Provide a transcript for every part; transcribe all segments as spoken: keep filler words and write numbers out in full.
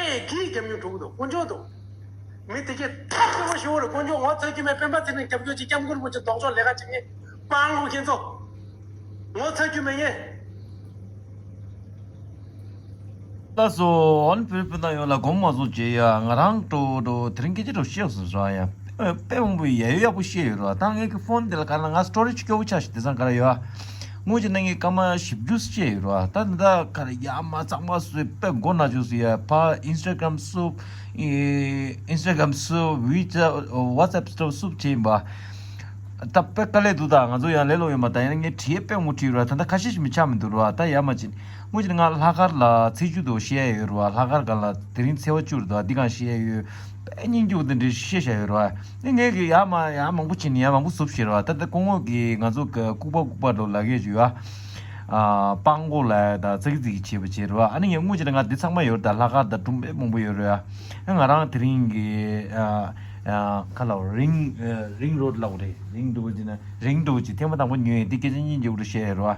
ངས་གིས་རྒྱབ་མྱོང་འགྲོ་གི་འདུག་དཀོན་མཆོག་འདུག་མི་དེ་གས་ཐག་ཆོད་པོ་ཞུ་བར་དཀོན་མཆོག་ངོ་ཚ་རྒྱུ་མེད། སྤེན་པ་ཚེ་རིང་རྒྱབ་སྐྱོར་གྱི་སྐྱབས་མགོན་རིན་པོ་ཆེ་ལྡོག་ཕྱོགས་ལས་ཀ་བྱེད་མཁན་སྤང་ལོ་ཁྱེད་ཚོ། ངོ་ཚ་རྒྱུ་མེད་ངས། ལགས་སོ། ཨོན་བོད་བོད་ནང་ཡོད་ལ་དགོངས་མ་ཚོམས་བྱེད་ཡ། ང་རང་ཏོ་ཏོ་དེ་རིང་སྐད་ཆ་ཏོ་བཤད་སོང་ཟེར་ཡ། དཔེ་མང་པོ་ཡ་ཡོད་ཡག་པོ་བཤད་ཡོད་ར། ད་ངས་ཀྱི་ཕོན་དེ་ལ་ག་ལ་ང་སི་ཊོ་རེ་ཇི་སྐྱོ་བོ་ཆགས་ཤིག་དེང་སང་ག་ར་ཡོད། དངོས་ཀྱི་ནང་ངས་སྐར་མ་བཞི་བཅུ་བཤད་ཡོད་ར། ད་ད་ག་ར་ཡ་མ་གཙང་མ་སུས་དཔེ་མགོ་ན་བཅུག་སུ་ཡ། ཕ་ཨིན་སི་ཊ་གྷ་རམ་སུབ། ཨིན་སི་ཊ་གྷ་རམ་སུབ། ཝི་ཅེཊ། ཝ་ཊི་སི་ཨེབ་སུབ་བྱེད་ཡིན་པ། ད་དཔེ་དཀའ་ལས་འདུག་ད་ང་ཚོ་ཡང་ལས་སླ་པོ་ཡོད་མ། ད་ཡང་ངས་བྲིས་དཔེ་མོ་བྲིས་ར། ད་ལྟ་ཁ་ཤས་ཤིག་མི་ཆགས་མི་འདུག་ར། ད་ཡ་མ་ཅིན་དངོས་གཞི་ནས་ང་ལྷག་དཀར་ལ་ཚེས་བཅུ་དུ་བཤད་ཡ་ཡོད་ར། ལྷག་དཀར་སྒང་ལ་དེ་རིང་ཚེས་པ་བཅུ་རེད་འདུག་འདི་སྒང་བཤད་ཡ་ཡོད། དཔེ་སྙིང་རྗེ་པོ་དེ་འདྲའི་བཤད་བཞག་ཡོད་ར། ངས་ངས་ཀྱི་ཡ་མ་ཡ་མང་པོ་བྱིན་ནས་ཡ་མང་པོ་བཟོ་བྱེད་ར། ད་ལྟ་སྐུ་ངོ་གིས་ང་ཚོ་ལྐུགས་པ་ལྐུགས་པ་འགྲོ་ལབ་ཡས་ཡོད་ཨ། སྤང་གོ་ལ་ད་ཙག་ཙིག་བྱེད་པ་བྱེད་ར། ཨ་ནི་ངས་དངོས་གཞི་ནས་ང་འདི་ཚང་མ་ཡོད་ར། ད་ལྷག་དཀར་ད་སྒྲུང་དཔེ་མང་པོ་ཡོད་ར། ང་རང་དེ་རིང་གི་ཨ། ཨ། ཁ་ལ་རིང་། རིང་རོ་ལ་འོ་རེད། རིང་འགྲོ་བ་ཅིག་ན་རིང་འགྲོ་བ་ཅིག་ཐེངས་མ་དང་པོ་ཉོས་ཡིན། འདི་སྐད་ཆ་སྙིང་རྗེ་པོ་རུ་བཤད་ཡོད་ར།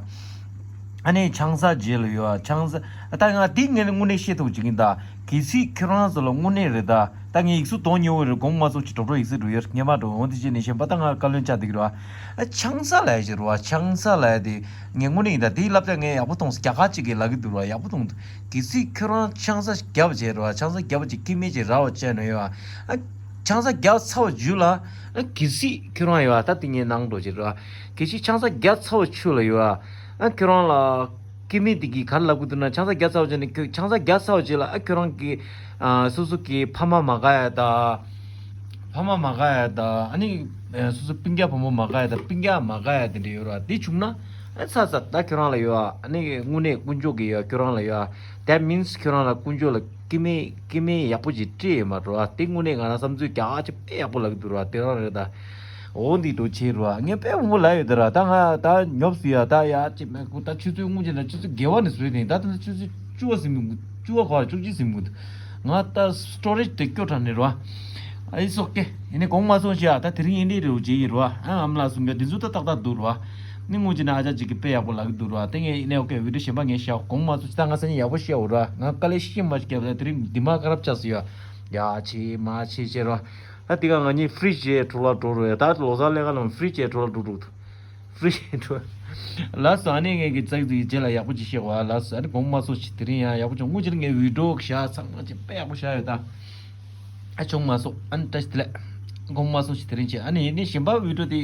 ཨ་ནི་ཆང་ས་རྗེས་ལ་ཡོད་ཨ། ཆང་ས། ད་ང་འདི་ངས་དངོས་གནས་བཤད་ཐུབ་ཅིག་ཡིན་ད། གལ་སྲིད་ཁྱོད་རང་ཚོ་ལ་དངོས་གནས་རེད་ད། ད་ངས་ཡིག་གཟུགས་གཏོང་ཉེ་བོ་རེད། དགོངས་མ་ཚོམས་ཅིག་འགྲོ་འགྲོ་ཡིག་གཟུགས་འགྲོ་ཡོད་ངས་མ་འགྲོ་འོང་དེ་བྱས་ནས་གཞན་པ་ད་ང་བཀའ་བློན་བཅར་བསྡད་ཀྱི་ར། ཨ་ཆང་ས་ལ་ཡ་ཞིག་ར། ཆང་ས་ལ་ཡ་དེ་ངས་དངོས་གནས་ཡིན་ད། དེའི་བསླབ་བྱ་ངས་ཡག་པོ་མཐོང་སོང་། རྒྱ་གར་ཅིག་གིས་ལབ་ཀྱི་འདུག་ར། ཡག་པོ་མཐོང་འདུག་གལ་སྲིད་ཁྱོད་རང་ཆང་ས་བརྒྱབ་བྱས་ར། ཆང་ས་བརྒྱབ་བྱས་སྐྱེ་དམན་ཅིག་ར་བ་བཅད་ན་ཡོད་ཨ། ཆང་ས་བརྒྱབ་ཚར་བ་རྗེས་ལ། ཨ་གལ་སྲིད་ཁྱོད་རང་ཡོད་ཨ། ད་དེ་ངའི་ནང་འགྲོ་བྱེད་ར། གལ་སྲིད་ཆང་ས་བརྒྱབ་ཚར་བ་ཆུ་ལ་ཡོད་ཨ། ཨ་ཁྱོད་རང་ལ་སྐྱེ་དམན་དེ་གིས་ག་རེ་ལབ་ཀྱི་འདུག་ན། ཆང་ས་བརྒྱབ་ཚར་བ་བྱས་ནས་ཁྱོད་ཆང་ས་བརྒྱབ་ཚར་བ་རྗེས་ལ་ཨ་ཁྱོད་རང་གི་ཨ་སོ་སོ་གི་ཕ་མ་མ་དགའ་ཡ་ད། ཕ་མ་མ་དགའ་ཡ་ད། ཨ་ནི་ཨ་སོ་སོ་སྤུན་ཀྱག་བུ་མོ་མ་དགའ་ཡ་ད། སྤུན་ཀྱག་མ་དགའ་ཡ་དེ་འདྲ་ཡོད་ར། དེ་བྱུང་ན་ཨ་ཚ་ཚ་ད་ཁྱོད་རང་ལ་ཡོད་ཨ། ཨ་ནི་དངོས་གནས་དཀོན་མཆོག་གིས་ཡོད་ཁྱོད་རང་ལ་ཡོད་ཨ། That means ཁྱོད་རང་ལ་དཀོན་མཆོག་ལ་སྐྱེ་དམན་སྐྱེ་དམན་ཡག་པོ་ཅིག་སྤྲད་ཡོད་མ་རེད་བ། དེ་དངོས་གནས་ང་རང་བསམ་ཚུལ་རྒྱ་ཆེ་དཔེ་ཡག་པོ་ལབ་ཀྱི་འདུག་ར། དེ་རང་རེད་ད། འོ་འདི་འདྲ་བྱེད་ར། ངས་དཔེ་མང་པོ་ལབ་ཡོད་ད་ར། ད་ང་ད་ཉོབ་སུ་ཡ་ད་ཡ་ཅི་མེད་ཁུ། ད་ཆུ་ཚོད་དངོས་གཞི་ན་ཆུ་ཚོད་བརྒྱད་པ་ནས་བཟོས་ཏེ་ད་ད་ཆུ་ཚོད་བཅུ་པ་ཟིན་མི་འདུག་བཅུ་པ་ག་བ་བཅུ་གཅིག་ཟིན་མི་འདུག་ང་ད་སི་ཊོ་རེ་ཇི་དེ་སྐྱོ་དྲགས་ནས་ར། ཨ་ཨི་ཨོ་ཁེ། ཡིན་ནའི་དགོངས་མ་ཚོམས་ཤིག་ཨ། ད་དེ་རིང་ཡིན་ནའི་རེ་བ་བྱེད་ཡིན་ར། ཨ་ཨམ་ལགས་གསུང་གི་འདི་ཚོ་ད་ཏག་ཏག་འདུག་ར། ནི་དངོས་གཞི་ན་ཨ་ཅག་ཅིག་གིས་དཔེ་ཡག་པོ་ལབ་ཀྱི་འདུག་ར། དེ་ངས་ཡིན་ནའི་ཨོ་ཁེ་བི་ཌིའོ་གཞན་པ་ངས་བཤད། དགོངས་མ་ཚོམས་ཤིག་ད་ང་སང་ཉིན་ཡག་པོ་བཤད་འོ་ར། ང་དཀའ་ལས་ཤི་མ་ཤི་བརྒྱབ་ད་དེ་རིང་འདི་མ་ཁ་རབ་ཆགས་སུ་ཡ། ཡ་ཆེ་མ་ཆེ་ཆེ་ར། ད་དེ་ག་ང་གཉིས་ཕི་རི་ཇི་ཡས་འཕྲོ་བརླག་འགྲོ་རུ་ཡ། ད་ལོ་གསར་ལས་ཀ་ལ་ཕི་རི་ཇི་ཡས་འཕྲོ་བརླག་འགྲོ་འགྲོ་འདུག་ཕི་རི་ཇི་ཡས་འཕྲོ། ལགས་སོ། ཨ་ནི་ངས་ཀྱི་ཙག་ཙིག་རྗེས་ལ་ཡག་པོ་ཅིག་བཤད་གོ་ཨ། ལགས་སོ། ཨ་ནི་དགོངས་མ་ཚོམས་ཤིག་དེ་རིང་ཡང་ཡག་པོ་བྱུང་། དངོས་གཞི་ངས་བི་ཌིའོ་བཞག་ཚང་མ་ཅིག་དཔེ་ཡག་པོ་བཞག་ཡོད་ད། ཨ་བྱུང་མ་སོང་། ཨ་ནི་བཀྲ་ཤིས་བདེ་ལེགས། དགོངས་མ་ཚོམས་ཤིག་དེ་རིང་བྱས། ཨ་ནི་ཡིན་ནའི་གཞན་པ་བི་ཌིའོ་དེ་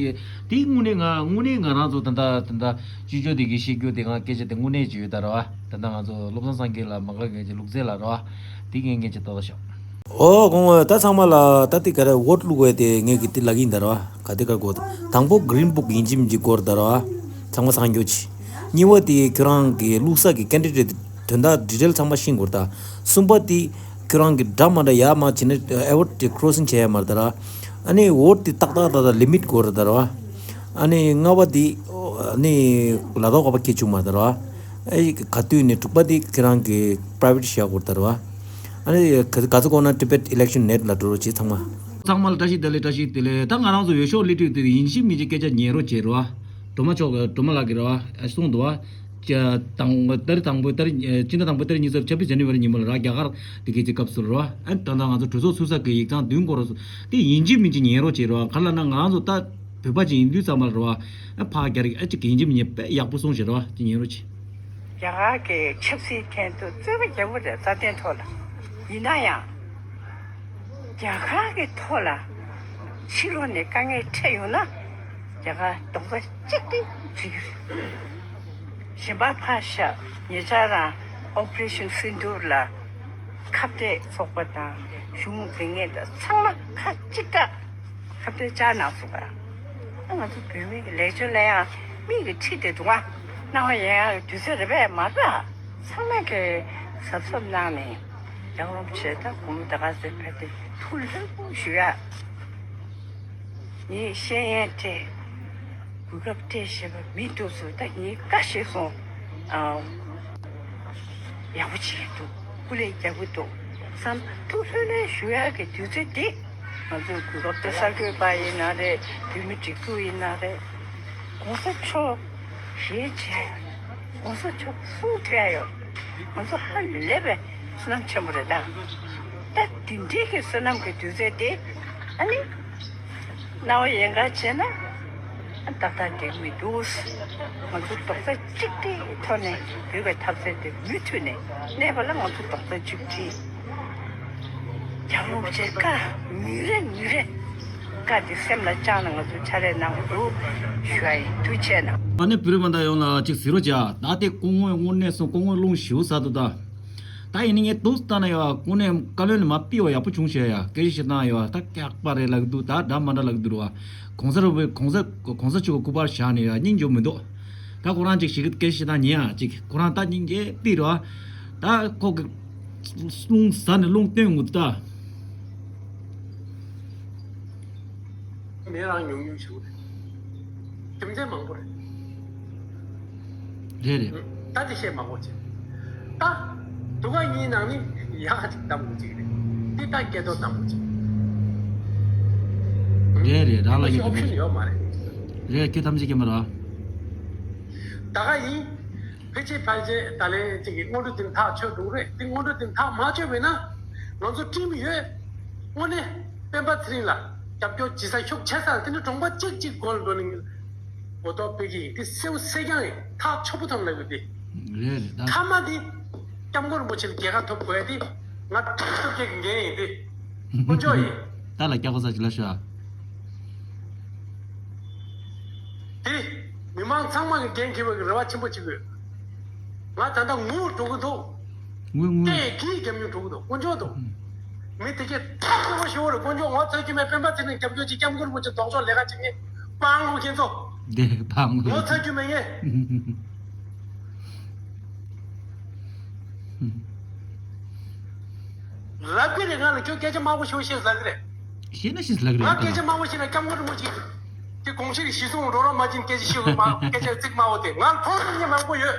དེ་དངོས་གནས་ང་དངོས་གནས་ང་རང་ཚོ་ད་ལྟ་ད་ལྟ་སྤྱི་ཚོགས་དེ་གི་བཤད་རྒྱུ་དེ་ང་སྐད་ཆ་དེ་དངོས་གནས་ཅིག་ཡོད་ད་ར་བ། ད་ལྟ་ང་ཚོ་བློ་བཟང་སངས་རྒྱས་ལ་མ་དགའ་མཁན་ཅིག་ལུག་རྫི་ལ་ར་བ། དེ་ངས་ངས་ཅིག་ཏག་ཏག་བཤད། ཨོ་དགོངས་པ། ད་ཚང་མ་ལ་ད་དེ་ག་རེ་ཝོ་ཊི་བླུག་པའི་དེ་ངས་གི་དེ་ལབ་ཀྱི་ཡིན་ད་ར་བ། ག་དེ་ག་དགོས་དང་པོ་གི་རིན་བུག་ཡིན་གཅིག་མིན་གཅིག་དགོས་རེད་ད་ར་བ། ཚང་མ་ཚང་རྒྱུ་ཅིག་གཉིས་པ་དེ་ཁྱོད་རང་གི་བླུག་ས་གི་ཀེན་ཌི་ཌེ་ཊི་དོན་དག་ཌི་ཊེལ་ཚང་མ་ཤེས་དགོས་རེད་ད། གསུམ་པ་དེ་ཁྱོད་རང་གི་འདྲ་མ་འདྲ་ཡར་མར་བྱས་ན་ཨེ་ཝོ་ཊི་དེ་ཀོ་རོ་སིང་བྱས་ཡ་མ་རེད་ད་ར། ཨ་ནི་ཝོ་ཊི་དེ་ཏག་ཏག་ཏག་ཏག་ལི་མིཊ་དགོས་རེད་ད་ར་བ། ཨ་ནི་ལྔ་པ་དེ་ཨ་ནི་ལ་དོགས་ག་པ་སྐྱེ་བཅུག་མ་རེད་ད་ར་བ། ཨ་ག་དུས་ནས་དྲུག་པ་དེ་ཁྱེད་རང་གི་པ་རའི་ཝེ་ཊི་བཞག་དགོས་རེད་ད་ར་བ། ཨ་ནི་ག་ག་ཚོད་དགོས་ན་ཊི་བེཊ་ཨི་ལེག་ཤན་ནེཊ་ལ་འགྲོ་རོགས་བྱེད་ཚང་མ། ཚང་མ་ལ་བཀྲ་ཤིས་བདེ་ལེགས། བཀྲ་ཤིས་བདེ་ལེགས། ད་ང་རང་ཚོ་འོས་ཤོག་སླེབས་དུས་དེ་ཡིན་གཅིག་མིན་གཅིག་སྐད་ཆ་ཉན་རོགས་བྱེད་རོགས། སྒྲོལ་མ་མཆོག་གི་སྒྲོལ་མ་ལགས་ཀྱི་རོགས་ཨ་གསུངས་འདུག་ཨ། ཅ་དང་ཏ་རིག་དང་པོ་ཏ་རིག་ཨ་སྤྱི་ཟླ་དང་པོ་ཏ་རིག་ཉི་ཤུ་རྩ་བཞི་ཉི་མ་ལ་ར་རྒྱ་གར་དེ་གའི་ཅིག་སྐབས་སུ་རོགས་ཨ། ད་ལྟ་ང་ཚོ་གྲོས་ཚོགས་ཚུགས་ས་གི་ཡིག་ཚང་བདུན་སྐོར་རོགས་སུ་དེ་ཡིན་གཅིག་མིན་གཅིག་ཉན་རོགས་བྱེད་རོགས། ག་ལ་ན་ང་རང་ཚོ་ད་བོད་པ་ཅིག་ཡིན་དུས་ཙམ་པ་ལ་རོགས་ཨ། ཕ་རྒྱ་རིགས་ཨ་ཅིག་ཡིན་གཅིག་མིན་གཅིག་དཔེ་ཡག་པོ་གསུངས་བྱེད་རོགས་ཅིག་ཉན་རོགས་བྱེད། རྒྱ་གར་གྱི་ཆབ་སྲིད་ཐད་དུ་རྩོད་པ་རྒྱག་པ་རེད། རྩ་དོན་ཐོག་ལ། ཡིན་ན་ཡང་། རྒྱ་གར་གྱི་ཐོག་ལ་ཕྱི་ལོགས་ནས་དཀའ་ངལ་འཕྲད་ཡོང་ན་རྒྱ་གར་རྡོག་རྩ་གཅིག་སྒྲིལ་བྱེད་ཀྱི་རེད། གཞན་པ་ཕར་བཞག་ཉེ་ཆར་རང་ཨོ་པ་རེ་ཤན་སིན་དྷུར་ལ་ཁ་གཏད་ཚོགས་པ་དང་གཞུང་འབྲེལ་མཁན་དང་ཚང་མ་ཁ་གཅིག་གྲགས་ཁ་གཏད་བཅག་གནང་སོང་ག་ཨ་ང་ཚོ་བོད་མི་གི་ལས་བྱེད་ལ་ཡང་མིག་གི་ཁྲི་དེ་འདུག་ཨ། སྣང་བ་ཡལ་ཡག་གི་དུས་ཚོད་རེད་པས་མ་རེད། ཚང་མས་ཀྱི་གཟབ་གཟབ་གནང་ནས་རྒྱལ་བ་རིན་པོ་ཆེ་ད་དགོང་མོ་ད་ག་ཚོད་ཕེབས་ཏེ་ཐུགས་ལྷོད་པོ་ཞུ་ཡ། ངས་ཤེས་ཡོན་སྤྲད། གོ་སྐབས་སྤྲད་ཞེས་པ་མི་འདུག་ཚུལ་ད་ངས་བཀའ་ཞིག་སོང་། ཨ། ཡག་པོ་བྱེད་ཀྱི་འདུག་སྐུ་ལས་རྒྱག་གི་འདུག་བསམ། ཐུགས་ལྷོད་ལྷོད་ཞུ་ཡག་གི་དུས་ཚོད་འདི། ང་ཚོའི་གོ་སྐབས་དེ་གསར་འགོད་པ་ཡིན་ན་རེད། བོད་མི་སྒྲིག་འཛུགས་ཡིན་ན་རེད། ༸གོང་ས་མཆོག་ཞེས་བྱས་ཡོད། ༸གོང་ས་མཆོག་གསུང་ཐོས་ཡ་ཡོད། ང་ཚོ་ཧ་ལས་པའི་བསོད་ནམས་ཆེན་པོ་རེད་ད། ད་དེ་འདྲའི་གི་བསོད་ནམས་ཀྱི་དུས་ཚོད་དེ་ཨ་ནི་རྣ་བ་ཡན་གར་བྱས་ན་ཏག་ཏག་འགྲིག་མི་འདུག། ང་ཚོ་རྡོག་རྩ་གཅིག་སྒྲིལ་ཐོག་ནས་བོད་པའི་འཐབ་རྩོད་དེ་མུ་མཐུད་ནས་གནས་པ་ལ་ང་ཚོ་རྡོག་རྩ་གཅིག་སྒྲིལ། རྒྱལ་བ་རིན་པོ་ཆེའི་བཀའ་ཉིན་རེ་ཉིན་རེ་བཀའ་དེ་སེམས་ལ་བཅངས་ནས་ང་ཚོ་ཕྱག་ལས་གནང་དགོས་འདུག་ཞུ་ཡ་ཡིན། ཐུགས་རྗེ་ཆེ་གནང་། ཨ་ནི་བོད་རིགས་མ་འདྲ་ཡོངས་ལ་ཅིག་གཟིགས་རོགས་བྱ། ད་ལྟའི་སྐུ་ངོ་དངོས་གནས་སོང་སྐུ་ངོ་རླུང་ཞིའུ་ཟ་འདུག་ད། ད་ཡིན་ནི་ངས་འདུག་ལྟ་ན་ཡ་སྐུ་ངོ་བཀའ་བློན་ནི་མ་ཕུད་པ་ཡག་པོ་བྱུང་ཤག་ཡ། སྐད་ཆ་བཤད་སྟངས་ཡ་ད་སྐྱག་པ་རེད་ལབ་ཀྱི་འདུག། ད་འདྲ་མ་འདྲ་ལབ་ཀྱི་འདུག་ར་བ། གོང་ས་རུ་བའི་གོང་ས་གོང་ས་མཆོག་གི་སྐུ་པར་བཞག་ནས་ཡ་སྙིང་རྗེ་མི་འདུག། ད་ཁོ་རང་ཅིག་ཞིག་སྐད་ཆ་བཤད་སྟངས་ཉན་ཡ་ཅིག་ཁོ་རང་ད་སྙིང་རྗེ་ཕུད་ར་བ། ད་ཁོ་གི་རླུང་ཟ་ནས་རླུང་བཏོན་ངུ་ད། མི་རང་ཉུང་ཉུང་ཞིག་རེད། རྒྱུ་མཚན་མང་པོ་རེད། རེད་རེད། ད་དེ་བཤད་མ་དགོས་ཅིག། ད་དུ་ག་གཉིས་ནང་ནི་ཡག་ཅིག་གཏམ་དགོས་ཅིག་རེད། དེ་ད་སྐད་ཐོག་གཏམ་དགོས་ཅིག། རེད་རེད། རང་ལ་ཡོད་ཨོབ་ཤན་ཡོད་མ་རེད། རེད། ཁྱོད་ཐམས་ཅད་ཀྱི་མ་ར། ད་ག་ཡིན། ཕལ་ཆེར་ཕལ་ཆེར་ད་ལན་གཅིག་གི་སྔོན་འགྲོ་དེ་ཐག་ཆོད་འགྲོ་གི་རེད། དེ་སྔོན་འགྲོ་དེ་ཐག་མ་ཆོད་པས་ན་ང་ཚོ་ཁྲིམས་ཡོད། དངོས་གནས་སྤེན་པ་ཚེ་རིང་ལ་རྒྱབ་སྐྱོར་བྱེད་ས་ཤུགས་ཆེ་ས་དེ་ནི་གྲོང་པ་གཅིག་གཅིག་སྒོ་ལ་འགྲོ་ནས་ངོ་ཐོག་སྤེལ་གྱི་ཡིན། དེ་སེའུ་སེ་རྐྱང་ཡིན། ཐག་ཆོད་པོ་ཐོན་ལབ་ཡོད་དེ། རེད་རེད་ད། མཐའ་མ་དེ་སྐྱབས་མགོན་རིན་པོ་ཆེ་ལ་རྒྱལ་ཁ་ཐོབ་དགོས་ཡ་དེ་ང་ཐུགས་ཐུབ་རྒྱལ་གྱི་འགན་ཡིན་དེ། དཀོན་མཆོག་ཡིན། ད་ལ་སྐྱག་པ་ཟ་ཅིག་ལ་ཤོག་ཨ། དེ་མི་མང་ཚང་མ་གི་འགན་འཁྱེར་བའི་རེ་བ་ཆེན་པོ་བྱེད་དགོས། ང་ད་ལྟ་ངུ་འགྲོ་གི་འདུག། ངུ་ངུ། སྐད་ཀྱིས་རྒྱབ་མྱོང་འགྲོ་གི་འདུག། དཀོན་མཆོག་འདུག། མི་དེ་གས་ཐག་ཆོད་པོ་ཞུ་བ་རེད། དཀོན་མཆོག་ངོ་ཚ་རྒྱུ་མེད། སྤེན་པ་ཚེ་རིང་རྒྱབ་སྐྱོར་བྱེད། སྐྱབས་མགོན་རིན་པོ་ཆེ་ལྡོག་ཕྱོགས་ལས་ཀ་བྱེད་མཁན་སྤང་ལུང་ཁྱེད་ཚོ། དེ་སྤང་ལུང་ངོ་ཚ་རྒྱུ་མེད་ངས། ལབ་ཀྱི་རེད། ང་ལ་ཁྱོད་སྐད་ཆ་དམའ་པོ་ཤོད་ཤེས་ཟ་གི་རེད། ཤེས་ན་ཤེས་ལབ་ཀྱི་རེད། ང་སྐད་ཆ་དམའ་པོ་བཤད་ན་སྐྱབས་མགོན་རིན་པོ་ཆེ་དེ་དགོངས་གཞི་གི་གཞི་བཟུང་འགྲོ་རོགས་མ་བྱིན། སྐད་ཆ་ཤོད་མ་སྐད་ཆ་ཚིག་དམའ་པོ་དེ་ང་ལ་ཕོག་ཐུག་མཁན་མང་པོ་ཡོད།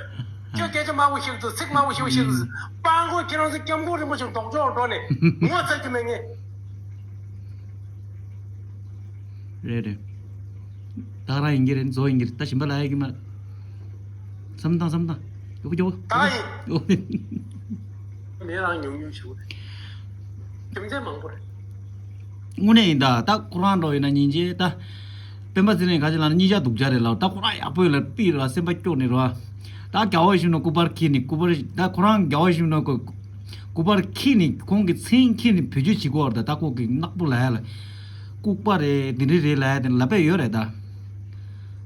ཁྱོད་སྐད་ཆ་དམའ་པོ་བཤད་འདུག། ཚིག་དམའ་པོ་ཤོད་ཤེས་འདུག། སྤང་གོ་ཁྱེད་རང་ཚོ་སྐྱབས་མགོན་རིན་པོ་ཆེ་ལྡོག་ཕྱོགས་འགྲོ་ནས་ངོ་ཚ་རྒྱུ་མེད་ངས། རེད་རེད། ད་རང་ཡིན་གྱི་རེད། མཛོ་ཡིན་གྱི་རེད། ད་ཞིམ་པ་ལ་ཡ་གི་མ། བསམ་བཏང་བསམ་བཏང་། ཡོ་གོ་ཡོ་གོ། ད་ཡིན། ཡོ། མི་རང་ཉུང་ཉུང་ཞིག་རེད། རྒྱུ་མཚན་མང་པོ་རེད། དངོས་གནས་ཡིན་ད། ད་ཁོ་རང་འགྲོ་ཡིན་ན་སྙིང་རྗེ་ད། སྤེན་པ་ཚེ་རིང་ག་ཅི་ལ་ན་གཉིས་ཆ་སྡུག་ཅག་རེད་ལ། ད་ཁོ་རང་ཡག་པོ་ཡོད་ལ་པི་ར་སེམས་པ་སྐྱོ་ནི་ར། ད་རྒྱལ་བ་ཡིད་བཞིན་ནོར་སྐུ་པར་འཁྱེར་ནི་སྐུ་པར་ད་ཁོ་རང་རྒྱལ་བ་ཡིད་བཞིན་ནོར་སྐུ་སྐུ་པར་འཁྱེར་ནི་ཁོང་གི་མཚན་འཁྱེར་ནི་བེད་སྤྱོད་བྱེད་དགོས་ར། ད་ད་ཁོ་གི་ནག་པོ་ལ་ཡ་ལ། ལྐུགས་པ་རེད། འདི་འདྲ་རེད་ལབ་ཡ་དེ་ལབ་པ་ཡོད་རེད་ད།